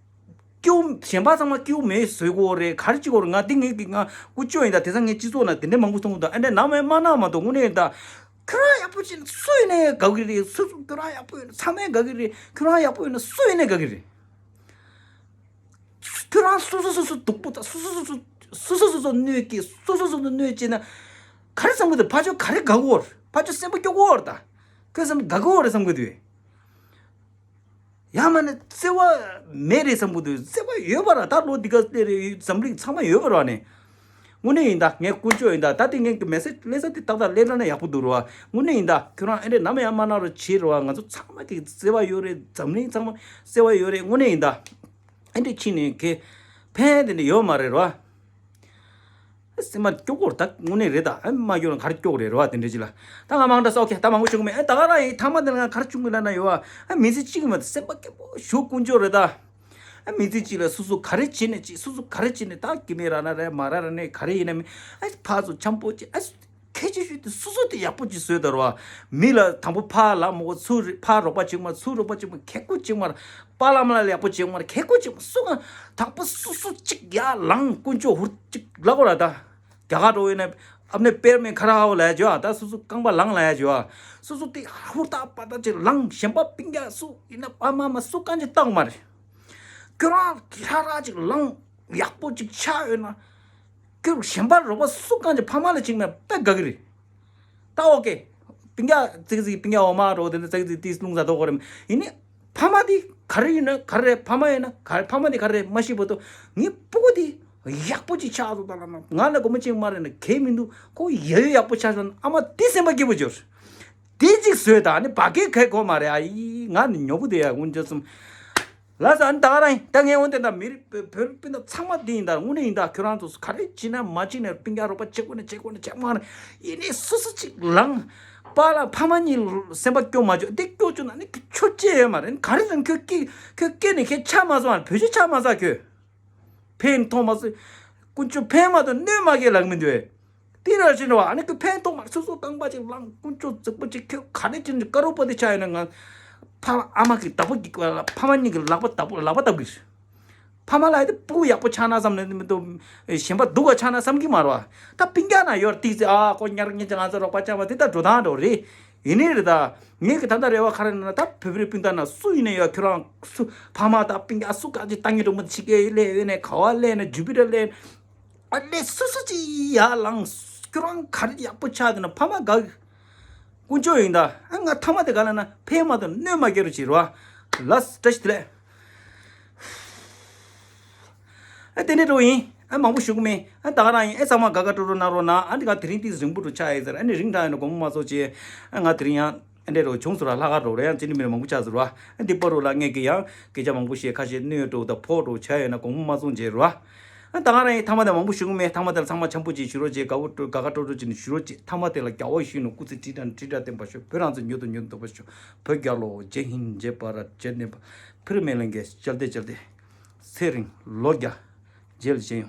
སྐྱིད་པོ་གཞན་པ་ཚང་མ་སྐྱིད་པོ་མེད་བཟོས་དགོས་རེད། ག་རེ་བྱེད་དགོས་རེད། ང་འདི་ངས་ཀྱི་ང་ཀུ་ཅོ་ཡིན་ད། དེང་སང་ངའི་སྤྱི་ཚོགས་ནང་དེ་འདྲ་མང་པོ་མཐོང་གི་འདུག་ཨ་འདྲ་ནམ་ཡང་མ་གནང་མ་གཏོགས་དངོས་གནས་ཡིན་ད། ཁྱོད་རང་ཡག་པོ་བྱས་ན་སུ་ཡིན་ནའི་དགའ་གི་རེད། སུ་སུ་ཁྱོད་རང་ཡག་པོ་ཡོད་ན་ཚང་མས་དགའ་གི་རེད། ཁྱོད་རང་ཡག་པོ་ཡོད་ན་སུ་ཡིན་ནའི་དགའ་གི་རེད། ཁྱོད་རང་སོ་སོ་སོ་སོ་སྡུག་པོ་དང་སོ་སོ་སོ་སོ་སོ་སོ་སོ་སོ་གནོད་ཀྱི་སོ་སོ་སོ་སོ་གནོད་བྱས་ན། ག་རེ་བསམ་གི་འདུག་ཕར་ཕྱོགས་ག་རེ་དགའ་གི་ཡོད་རེད། ཕར་ཕྱོགས་སེམས་པ་སྐྱོ་གི་ཡོད་རེད་ད། ཁྱོད་སེམས་དགའ་གི་ཡོད་རེད་བསམ་གི་འདུག་ཡང་མིན་ན་བརྩེ་བ་མེད་རེད་བསམ་གི་འདུག་བརྩེ་བ་ཡོད་པ་ར། ད་ལོ་འདི་ག་སླེབས་རེད། འཛམ་གླིང་ཚང་མ་ཡོད་པ་ར་ནས། དངོས་གནས་ཡིན་ད། ངས་དཀོན་མཆོག་ཡིན་ད། ད་དེ་ངས་ཀྱི་མེ་སེ་ཇི་སླེབས་ས་དེ་ཏག་ཏག་སླེབས་ན་ཡག་པོ་འདུག་ར་བ། དངོས་གནས་ཡིན་ད། ཁྱོད་རང་ཨེ་འདྲས་ནམ་ཡང་མ་གནང་རོགས་བྱེད་ར་བ། ང་ཚོ་ཚང་མ་གི་བརྩེ་བ་ཡོད་རེད། འཛམ་གླིང་ཚང་མ་བརྩེ་བ་ཡོད་རེད། དངོས་གནས་ཡིན་ད། ཨེ་འདྲས་ཕྱིན་ནས་ཁེ་ཕན་དེ་འདྲ་ཡོད་མ་རེད་ར་བ། སེམས་པ་སྐྱོ་གོ་ད་དངོས་གནས་རེད་ད། ཨ་མ་སྐྱོ་ན་ག་རེ་སྐྱོ་གོ་རེད་རེད་བ། དེ་འདྲ་ཅིག་ལ་ད་ང་མང་དྲགས་སོ་ཁེ་ད་མང་པོ་བྱུང་གི་མེད། ཨ་ད་ག་རང་ཡིན་ཐ་མ་དེ་ལ་ང་ག་རེ་བྱུང་གི་ལབ་ན་ཡོད་བ། ཨ་མི་ཚེ་གཅིག་མ་སེམས་པ་སྐྱོ་པོ་ཞོ་དཀོན་མཆོག་རེད་ད། ཨ་མི་ཚེ་གཅིག་ལ་སོ་སོ་ག་རེ་བྱེད་ནས་ཅིག་སོ་སོ་ག་རེ་བྱེད་ནས་ད་སྐྱེ་དམན་ར་ན་རེད་མ་ར་ར་ནས་ག་རེ་ཡིན་ན་མིན། ཨ་ཕར་ཚུར་འཆམ་པོ་ཅིག་ཨ་ཁྱད་ཆོས་ཤོས་དེ་སོ་སོ་དེ་ཡག་པོ་ཅིག་བཟོས་ད་རེད་བ། མི་ལ་དང་པོ་ཕར་ལབ་མ་དགོས། ཚུར་རེ་ཕར་རོགས་པ་བྱེད་མ། ཚུར་རོགས་པ་བྱེད་མ། ཁེ་ཁོ་བྱེད་མ། པཱ་ལགས་མ་ལགས་ལ་ཡག་པོ་བྱེད་མ། ཁེ་ཁོ་བྱེད་མ། སུ་གང་དང་པོ་སོ་སོ་གཅིག་ཡར་ལངས་དཀོན་མཆོག་ཧུར་གཅིག་ལབ་དགོས་ར་ད། རྒྱ་གར་འགྲོ་ཡིན་ན་ཨ་ནི་དཔེར་མེད་ཁ་ར་ཧའོ་ལ་ཡ་བྱོས་ཨ། ད་སོ་སོ་རྐང་པ་ལངས་ལ་ཡ་བྱོས་ཨ། སོ་སོ་དེ་ཧུར་ཐག་པ་ཐག་ཅིག་ལངས། གཞན་པ་སྤུན་ཀྱག་སུ་ཡིན་ན་ཕ་མ་མ་སུ་གང་ཅིག་བལྟ་གི་མ་རེད། ཁྱོད་རང་ཁ་ར་ཅིག་ལངས་ཡག་པོ་ཅིག་ཆགས་ཡོད་ན། ཁྱོད་གཞན་པ་རོགས་པ་སུ་གང་ཅིག་ཕ་མ་ལ་ཅིག་མེད་པ་དགའ་གི་རེད། ད་ཨོ་ཀེ། སྤུན་ཀྱག་ཙིག་ཙིག་སྤུན་ཀྱག་འོ་མ་རོ་དེ་ནི་ཙིག་ཙིག་ཏིས་རླུང་ཟ་དོ་གོ་རེད། ཡིན་ནི། ཕ་མ་དེ་ག་རེ་ཡིན་ན་ག་རེ་རེད། ཕ་མ་ཡིན་ན་ག་རེ་ཕ་མ་དེ་ག་རེ་རེད་མ་ཤེས་པ་དོ། ངའི་སྤུ་གུ་དེ་ཡག་པོ་ཅིག་ཆགས་འདུག་ད་ལ་ན་ང་ལ་སྒོར་མོ་གཅིག་མ་རེད་ན་གལ་མི་འདུག་ཁོ་ཡ་ཡོ་ཡག་པོ་ཆགས་སོང་ན་ཨ་མ་དེ་སེམས་པ་སྐྱིད་པོ་འབྱོར། དེ་གཅིག་བཟོས་ད་ནི་བ་གའི་ཁའི་གོ་མ་རེད། ཨ་ཡི་ང་ནི་ཉོ་བུ་དེ་ཡ་ཀུན་སྤྱོད་གསུམ། ལགས་སོ། ཨ་ནི་ད་ག་རང་ཡིན། ད་ངས་འོན་ཏེ་ད་མི་རིགས་བོད་བོད་སྤུན་ཟླ་ཚང་མ་འདི་ཡིན། ད་དངོས་གནས་ཡིན། ད་ཁྱོད་རང་ཚོ་ག་རེ་བྱེད་ན་མ་བྱེད་ན་སྤུན་ཀྱག་རོགས་པ་བྱེད་དགོས་ན་བྱེད་དགོས་ན་བྱེད་མ་ན་ཡིན་ནའི་སོ་སོ་ཅིག་ལངས། པཱ་ལགས་ཕ་མ་གཉིས་སེམས་པ་སྐྱོ་མ་བྱོས། འདི་སྐྱོ་བྱུང་ན་ནི་ཁྱོད་ཆོས་ཅི་ཡོད་མ་རེད། ག་རེ་རང་ཁྱོད་སྐྱེ་ཁྱོད་སྐྱེ་ནས་ཁྱོད་ཆགས་མ་སོང་། བོད་ཆོས་ཆགས་མ་སོང་ཁྱོད། ཕན་ཐོགས་མ་སོང་། དཀོན་མཆོག་ཕན་མ་ཐོགས་གནོད་མ་སྐྱེལ་ལབ་མི་འདུག་གས། དེ་ར་བཞིན་རེད་བ། ཨ་ནི་ཁོས་ཕན་ཐོགས་མ་སོ་སོ་རྐང་པ་ཅིག་བླངས། དཀོན་མཆོག་རྫིག་པོ་ཅིག་ཁྱོད་ག་རེ་བྱེད་ནས་དཀར་པོ་དེ་ཆགས་ཡོད་ན། ང་ཕ་ཨ་མ་གི་བདག་པོ་གི་ཕ་མ་གཉིས་ཀྱི་ལག་པ་བདག་པོ་ལག་པ་བདག་གི་ཕ་མ་ལ་ཡ་དེ་སྤུ་གུ་ཡག་པོ་ཆགས་ན་བསམ་ནས་མི་འདུག་གཞན་པ་སྡུག་པ་ཆགས་ན་བསམ་གི་མ་རེད་བ། ད་སྤུན་ཀྱག་ན་ཡོད་ཏིག་ཙེ་ཨ་ཁོ་ཉར་ཉེ་ཅག་ང་ཚོ་རོགས་པ་བྱ་བ་དེ་ད་འགྲོ་སྟངས་འགྲོ་རེད། ཡིན་ནའི་རེད། ད་ངེད་ཀྱི་ད་ལྟ་རེ་བ་ག་རེ་ན། ད་བོད་པའི་སྤུན་ཟླ་ན་སུ་ཡིན་ན་ཡོད། ཁྱོད་རང་སུ་ཕ་མ་དང་སྤུན་ཀྱག་སུ་ག་ཅིག་ཏང་གི་འགྲོ་མི་ཕྱི་རྒྱལ་སླེབས་ཡོད་ནས་ག་བ་སླེབས་ནས་ཇུ་པི་ཊར་སླེབས། ཨ་ལས་སོ་སོ་ཅིག་ཡར་ལངས། ཁྱོད་རང་ག་རེ་ཡག་པོ་ཆགས་འདུག་ན་ཕ་མ་དགའ། དཀོན་མཆོག་ཡིན་ད། ཨ་ང་ཐ་མ་དེ་ག་ལ་ན་ཕན་མ་ཐོགས་གནོད་མ་སྐྱེལ་རོགས་བྱེད་རོགས། ལགས་བཀྲ་ཤིས་བདེ་ལེགས། ཨ་དེ་འདྲས་འགྲོ་ཡིན། ཨ་མང་པོ་ཞུ་གི་མེད། ཨ་ད་ག་རང་ཡིན། ཨེ་ཚང་མ་དགའ་དགའ་སྤྲོ་སྤྲོ་གནང་རོགས་གནང་། ཨ་འདི་ག་དེ་རིང་ཏིག་རིང་པོ་འགྲོ་ཆགས་ཡིན་ཟེར། ཨ་ནི་རིང་དྲགས་ཡོད་ན་དགོངས་པ་མ་ཚོམས་བྱེད། ཨ་ང་དེ་རིང་ཡང་ཨ་འདྲས་རོ་བྱུང་ཟེར་བ། ལྷག་དཀར་རོ་རེ་ཡང་ཅི་ནི་མི་རེ་མང་པོ་ཆགས་ཟེར་བ། ཨ་འདི་པ་རུ་ལ་ངས་ཀྱི་ཡང་སྐད་ཆ་མང་པོ་བཤད། ཁ་ཤས་གནོད་འགྲོ་དང་ཕོག་འགྲོ་ཆགས་ཡོད་ན་དགོངས་པ་མ་ཚོམས་བྱེད་རོ། ཨ་ད་ག་རང་ཡིན། ཐ་མ་དེ་མང་པོ་ཞུ་གི་མེད། ཐ་མ་དེ་ལ་ཚང་མ་འཆམ་པོ་ཅིག་ཞུ་རོགས་བྱེད། དགའ་བོ་དགའ་དགའ་སྤྲོ་སྤྲོ་ཅིག་ནས་ཞུ་རོགས་བྱེད། ཐ་མ་དེ་ལ་རྒྱལ་བ་ཡིད་བཞིན་ནོར་བུ། སྐུ་ཚེ་ཁྲི་ཕྲག་ཁྲི་ཕྲག་བརྟན་པར་ཤོག་བོད་རྒྱལ་ལོ། ཇེ་ཧིན། ཇེ་བྷ་རཏ། ཇེ་ནེ་པཱལ། ཕིར་མི་ལེན་གེ། ཇལ་ཏེ་ཇལ་ཏེ། ཚེ་རིང་ལོ་བརྒྱ། རྗེས་ལ་མཇལ་ཡོང་།